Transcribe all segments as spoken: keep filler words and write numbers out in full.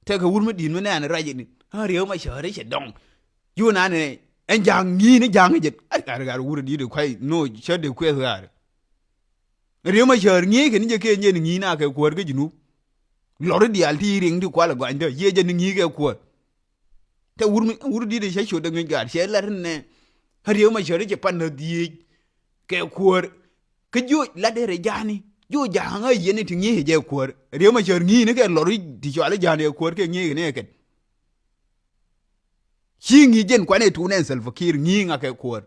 Tɛkɛ wur mi di̱i̱t mi nɛɛn rɛc ni. Ɣän Riek Machar cɛ dɔŋ. Cu nanɛ ɛn ja̱a̱ŋ ŋi̱i̱n i̱ ja̱a̱ŋ i̱ jɛn. Ar, ar, ar wur di̱i̱t i̱ kuay no cä dee kuɛth ɣaar. Riek Machar ŋi̱i̱c kɛn jɛ kɛ nyɛn ŋi̱i̱n a kɛ kuäär kä Junub. Lɔr i̱ diaal ti riŋ ti kual ɛ gɔanydä. Ciɛ jɛ ni ŋi̱i̱c kɛ kuäär. Tɛ wur mi, wur di̱i̱t i̱ cä ciöt ɛ ŋi̱i̱c gaat. Cɛ lar nɛ. Riek Machar i̱ cɛ pan ɛ dhieec. Kɛ kuäär. Kä jiöc lat dee rɛ ja̱a̱ni. Jiöc ja̱a̱ŋ a yɛn i̱ ti ŋi̱i̱c ɛ jɛ kuäär. Riek Machar ŋi̱i̱n i̱ kɛ lɔr i̱ ti cual i̱ ja̱a̱ni ɛ kuäär kɛ ŋi̱i̱c kɛn ɛ kɛn. Ci ŋi̱i̱c jɛn kuanɛ tuun ɛn Salva Kiir ŋi̱i̱c ŋa kɛ kuäär.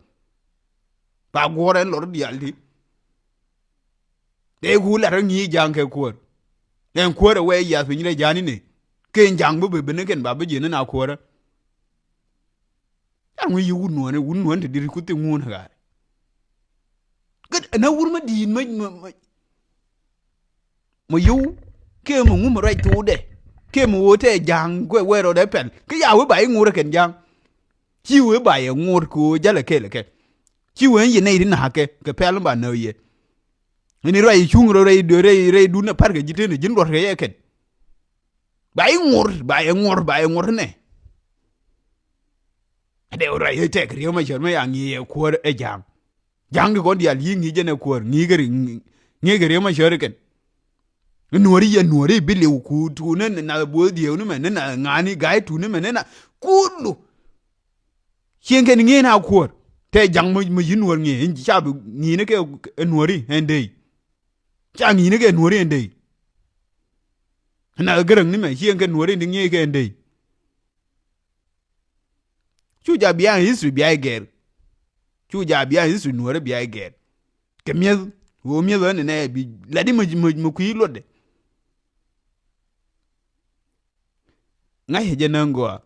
Ba guɔ̱ɔ̱r ɛn lɔr diaal ti. Dee ku lat rɔ ŋi̱i̱c ja̱a̱ŋ kɛ kuäär. Ɛn kuäär ɛ wee yath piny rɛ ja̱a̱ni ni. Kɛn ja̱a̱ŋ bi bi bi ni kɛn ba bi ji̱n ni na kuäärä. Ca ŋui̱ yi wun nuɔ̱ɔ̱ni, wun nuɔ̱ɔ̱ni ti diri kuthi ŋuun ɣaari. Kä ɛn a wur ma di̱i̱t ma, ma, ma, ma yio̱w kɛ ma ŋum ruac thuudɛ. Kɛ ma ɣöö tɛ ja̱a̱ŋ kuɛ wɛɛr rɔɔdɛ pɛl. Kä ya wee ba i̱ ŋuur ɛ kɛn ja̱a̱ŋ. Ci wee ba yɛ ŋuur kɛ ɣöö jalɛ kɛɛl ɛ kɛ. Ci wee ɛn yɛ nɛy ri na̱a̱kɛ kɛ pɛl in ba nääk yɛ. Ɛn i̱ ruac i̱ cuŋ rɔ rɛy, rɛy, rɛy dun ɛ pa̱r kɛ ji̱ tënɛ ji̱n luɔt kɛ yɛ kɛn. Ba i̱ ŋuur, ba yɛ ŋuur, ba yɛ ŋuur nɛ. Dee wä ruac i̱ tɛk Riek Machar mɛ ya ŋi̱i̱c ɛ kuäär ɛ ja̱a̱ŋ. Ja̱a̱ŋ di kɔn diaal yi̱ ŋi̱i̱c jɛn ɛ kuäär ŋi̱i̱c kɛ ri, ŋi̱i̱c kɛ Riek Machar kɛn. Nuɔ̱ɔ̱ri yɛ nuɔ̱ɔ̱ri bi liw ku tuunä na buɔth diewni mɛ ni na ŋa̱a̱ni ga̱a̱c tuuni mɛ ni na kulu. Cieŋ kɛn ŋi̱i̱c na kuäär tɛ ja̱ŋ mɔ, mɔ yi̱ nuɔ̱ɔ̱r ŋi̱i̱c ca bi ŋi̱i̱ni kɛ ɛ nuɔ̱ɔ̱ri ɛn dee. Ca ŋi̱i̱ni kɛ nuɔ̱ɔ̱ri ɛn dee. Na gäräŋni mɛ cieŋ kɛ nuɔ̱ɔ̱ri ni ŋi̱i̱c kɛ ɛn dee. Cu ja biaŋ history bia i̱ gɛr. Cu ja biaŋ history nuɔ̱ɔ̱rä bia i̱ gɛr. Kɛ mi̱eth ɣöö mi̱eth ɣän nɛ bi lat i̱ mɛ, mɛ, mɛ kui̱ luɔtdɛ. Ŋa̱cä jɛ näŋ gɔaa.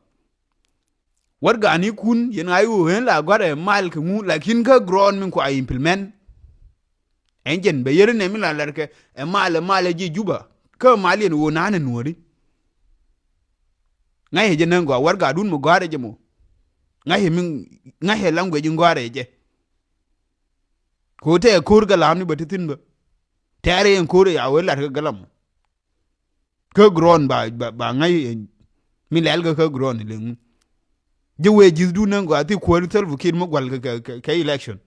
Warɛgaknikun yɛn ŋa̱c ɣöö ɣän la gɔ̱a̱rɛ mal kɛ ŋu lakin kä ground min kua implement. Ɛn jɛn bɛ yɛr nɛ mi la lɛr kɛ ɛ mal ɛ mal ɛ ji̱ Juba. Kä mal yɛn ɣöö na̱a̱n ɛ nuɔ̱ɔ̱ri. Ŋa̱cä jɛ näŋ gɔaa warɛgakdun mi gɔ̱a̱rɛ jɛ mɔ. Ŋa̱cä mi, ŋa̱cä language in gɔ̱a̱rɛ jɛ. Kɛ ɣöö tɛ ko̱r galamni bä ti thi̱n bä. Tɛ̈rɛ yɛn ko̱r ɛ ya wee lat kɛ galam. Kä ground ba, ba, ba ŋa̱c, eh, mi lɛl kä kä ground leŋ. Ji̱ wee ji̱thdun näŋ gɔaa thi kuäär Salva Kiir mi gua̱l kɛ, kɛ, kɛ, kɛ election.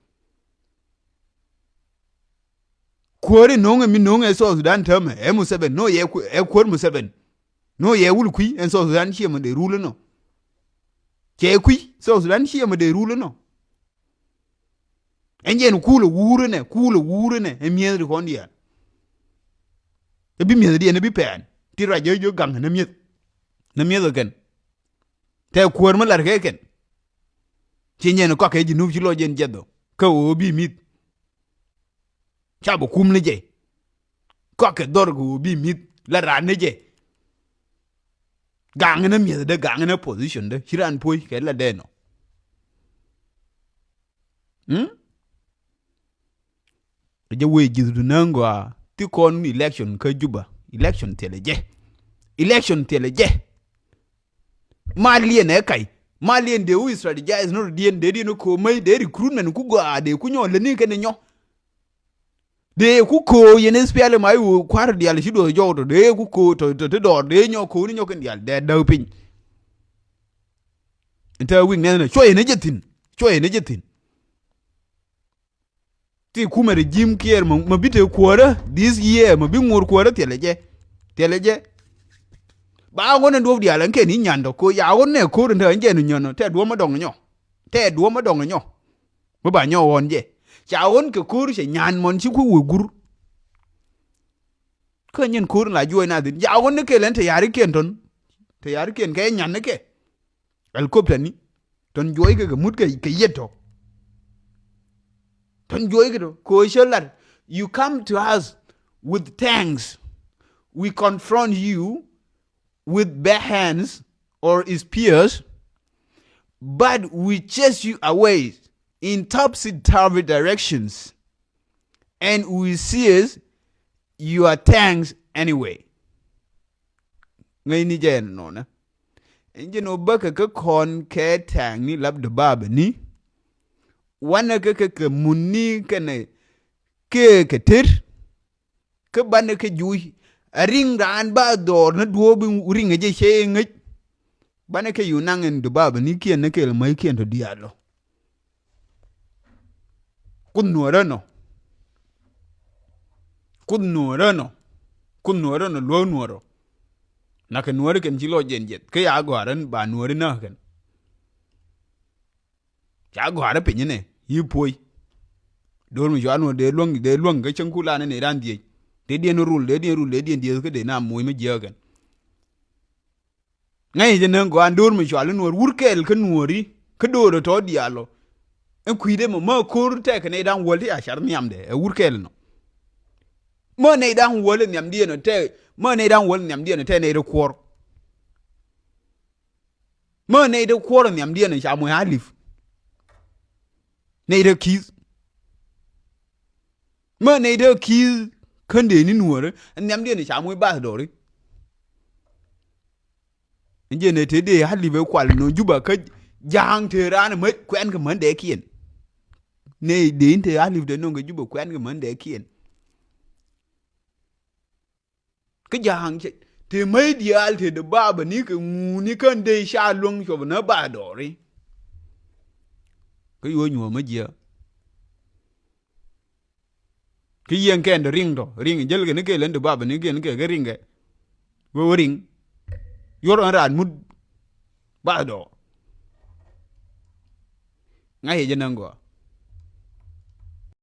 Kuäär in no̱o̱ŋɛ mi no̱o̱ŋɛ South Sudan täämɛ ɛ Museveni, nɔ yɛ ku-, ɛ kuäär Museveni. Nɔ yɛ wul kui̱ ɛn South Sudan ciɛ mɔ dee rul inɔ. Cɛ kui̱ South Sudan ciɛ mɔ dee rul inɔ. Ɛn jɛn kulɛ wuur inɛ, kulɛ wuur inɛ ɛ mi̱eth di kɔn diaal. Ɛ bi mi̱eth diɛn ɛ bi pɛn ti ruac jɛ jiök gaŋ nɛ mi̱eth. Nɛ mi̱eth ɛ kɛn. Tɛ kuäär mi lar kɛ kɛn. Ci nyɛn kɔakɛ Junub ci lɔc jɛn jiɛth ɔ kä ɣöö bi mi̱th. Ca bi kum ni jɛ. Kɔakɛ dhɔr kɛ ɣöö bi mi̱th la raan ni jɛ. Gaŋ ni mi̱eth dee, gaŋ ni position dee ci raan puɔ̱c kɛ la dee nɔ. Hmm? Jɛ wee ji̱thdu näŋ gɔaa thi kɔn election kä Juba. Election thilɛ jɛ. Election thilɛ jɛ. Mal liɛn ɛ kac. Mal liɛn dee wä strategize nɔ diɛn dee diɛn ko̱o̱m mec dee recruitment ku gɔaa dee ku nyɔ lätni kɛn nyɔ. Dee ku ko̱o̱ yɛn S P L M I O kua̱r diaal ci duɔth jɔw tɔ dee ku ko̱o̱ tɔ tɔ ti dɔɔr dee nyɔ ko̱o̱ni nyɔ kɛn diaal dee däk piny. Ɛn te weakness nɛ cuɔ yɛn ɛ jɛ thi̱n. Cuɔ yɛn ɛ jɛ thi̱n. Ti kumɛ regime kiɛɛr mɛ, mɛ bi te kuäärä this year, mɛ bi ŋuɔ̱r kuäärä thilɛ jɛ. Thilɛ jɛ. Ba ɣɔn ɛn duɔ̱p diaal ɛn kɛn i̱ nyan tɔ ko ya ɣɔn nɛ ko̱r ɛn te ɛn jɛ ni nyɔn ɔ tɛ duɔ̱p mɛ dɔŋ nyɔ. Tɛ duɔ̱p mɛ dɔŋ nyɔ. Mi ba nyɔ ɣɔn jɛ. Ca ɣɔn kɛ ko̱r cɛ nyan mɔn ci kui̱ wee gur. Kä nyin ko̱r in la juɔc na thi̱n. Ca ɣɔn ni kɛl ɛn te yarikiɛn tɔn. Te yarikiɛn kɛ nyan ni kɛ. Helicopter ni. Tɔn juɔc kɛ kɛ mut kɛ, kɛ yet tɔ. Tɔn juɔc kɛ tɔ. Ko cä lat. You come to us with tanks. We confront you with bare hands or spears, but we chase you away in topsy-turvy directions, and we seize your tanks anyway. Ŋäcni jɛ ɛn nɔnɛ. Ɛn jɛ nɔ bäkɛ kä kɔn kɛ tank ni lap dubabɛ ni. Wanɛ kä kɛ kɛ mun ni kɛnɛ kɛ kɛ ter. Kä banɛ kɛ juuc Ɛ riŋ raan ba dhɔr ni duɔ̱ɔ̱p in riŋ ɛ jɛ cɛ ŋäc. Banɛ kɛ yu naŋ in dubabanikiɛn ni kɛl mäikiɛn tɔ diaal ɔ. Kuoth nuɔɔrä nɔ. Kuoth nuɔɔrä nɔ. Kuoth nuɔɔrä nɔ luäk nuɔɔrä. Nakɛ nuɔɔri kɛn ci lɔc jɛn jiɛth kä ya gɔ̱a̱rä ba nuɔɔri näk kɛn. Ca gɔ̱a̱rä piny inɛ yi puɔy. Do̱r mi cua nuɔɔr dee luäŋ dee luäŋ kä cäŋ kulan inɛ ran dhiec. Dee diɛn rul dee diɛn rul dee diɛn dieth kä dee na moc mi jiääk kɛn. Ŋäc jɛ näŋ gɔaa do̱r mi cual i̱ nuɔ̱ɔ̱r wur kɛɛl kä nuɔ̱ɔ̱ri kä do̱r ɛ tɔ̱ diaal ɔ. Ɛn kui̱dɛ mɔ mä ko̱r tɛk kɛ nɛy da̱ŋ wäl ti a car nhiamdɛ ɛ wur kɛɛl nɔ. Mä nɛy da̱ŋ wäl ɛ nhiamdiɛn ɔ tɛk mä nɛy da̱ŋ wäl ɛ nhiamdiɛn ɔ tɛk nɛy rɛ kuɔr. Mä nɛy rɛ kuɔr ɛ nhiamdiɛn ɔ ca muɔ̱c alip. Nɛy rɛ ki̱th. Mä nɛy te ki̱i̱th kändeni nuɔ̱ɔ̱rä nhiamdiɛn ca moc bath dɔɔri. Ɛn jɛ nɛy te dee alip ɛ kual nɔ Juba kä ja̱a̱ŋ te raan ɛ mäc kuɛn kɛ mändɛ kiɛn. Nɛy dee in te alip te nɔŋ kɛ Juba kuɛn kɛ mändɛ kiɛn. Kä ja̱a̱ŋ cɛ te mäc diaal te de baba ni kɛ ŋuni kän dee ca luäŋ cuɔp nä ba dɔɔri. Kä yuɔ nyuɔ̱ɔ̱m mä jiɛ. Kä yieŋ kɛn de riŋ tɔ riŋ jäl kɛ ni kɛ län de baba ni kɛ ni kɛ kɛ riŋ kɛ. Wee wee riŋ yuɔr ɣän raan mut ba dɔɔr. Ŋa̱c yɛ jɛ näŋ gɔaa.